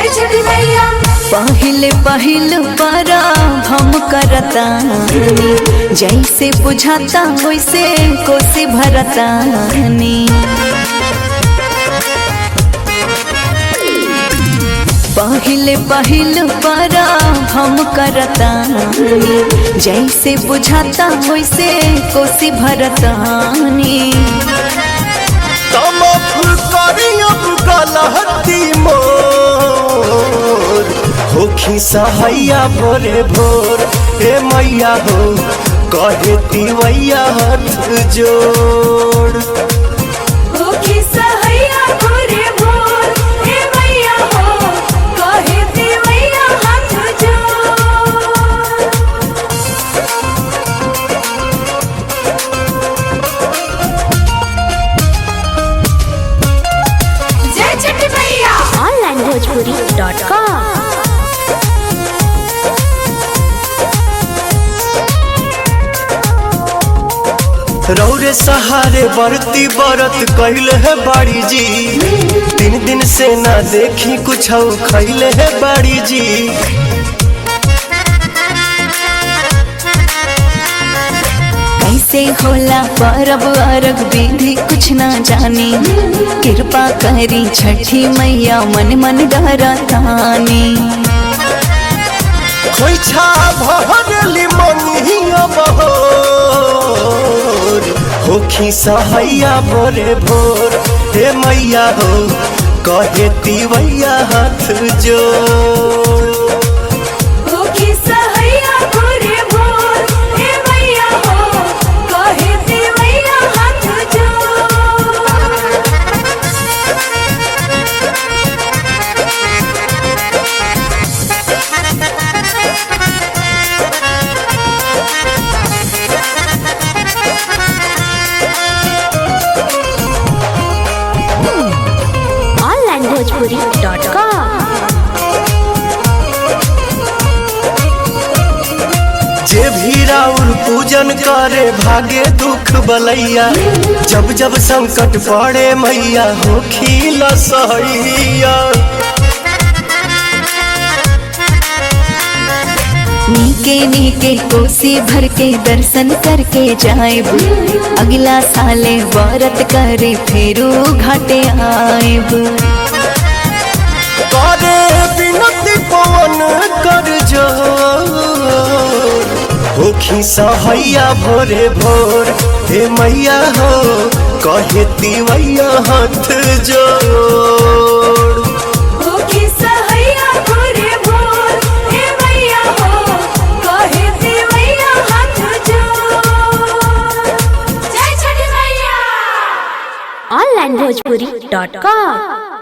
जय छठी मैया। पहले पहल परा हम करतानी, जैसे बुझाता वैसे कोसी भरतानी। पहले पहल परा हम करतानी, जैसे बुझाता वैसे कोसी भरतानी। मोर होखी सहैया भोरे भोर, हे मैया हो कहे तिवैया हाथ जोड़। होखी सहैया भोरे भोर, हे मैया हो कहे देवैया हाथ जोड़। जय छठी मैया। Online Bhojpuri.com. रौरे सहारे बरती बरत कैले है बाड़ी जी, तीन दिन से ना देखी कुछ खैले है बाड़ी जी। कैसे होला परब अरग विधि कुछ ना जानी, कृपा करी छठी मैया मन मन डरतानी। खोइछा भरली मंगिया बहोर, होखी सहैया भोरे भोर, हे मैया हो कहे तिवैया हाथ जोड़। होखी सहैया भोरे भोर, हे मैया हो कहे देवैया हाथ जोड़। Online Bhojpuri.com. जे भी राउर पूजन करे भागे दुख बलैया, जब जब संकट पड़े मैया हो खीला सहैया। नीके नीके कोसी भर के दर्शन करके जाएब, अगला साले व्रत करे फेरू घाटे आएब। करे विनती पवन कर जोर, होखी सहैया भोरे भोर, हे मैया हो कहे तिवैया हाथ जोड़। होखी सहैया भोरे भोर, हे मैया हो कहे देवैया हाथ जोड़। जय छठी मैया। Online Bhojpuri.com.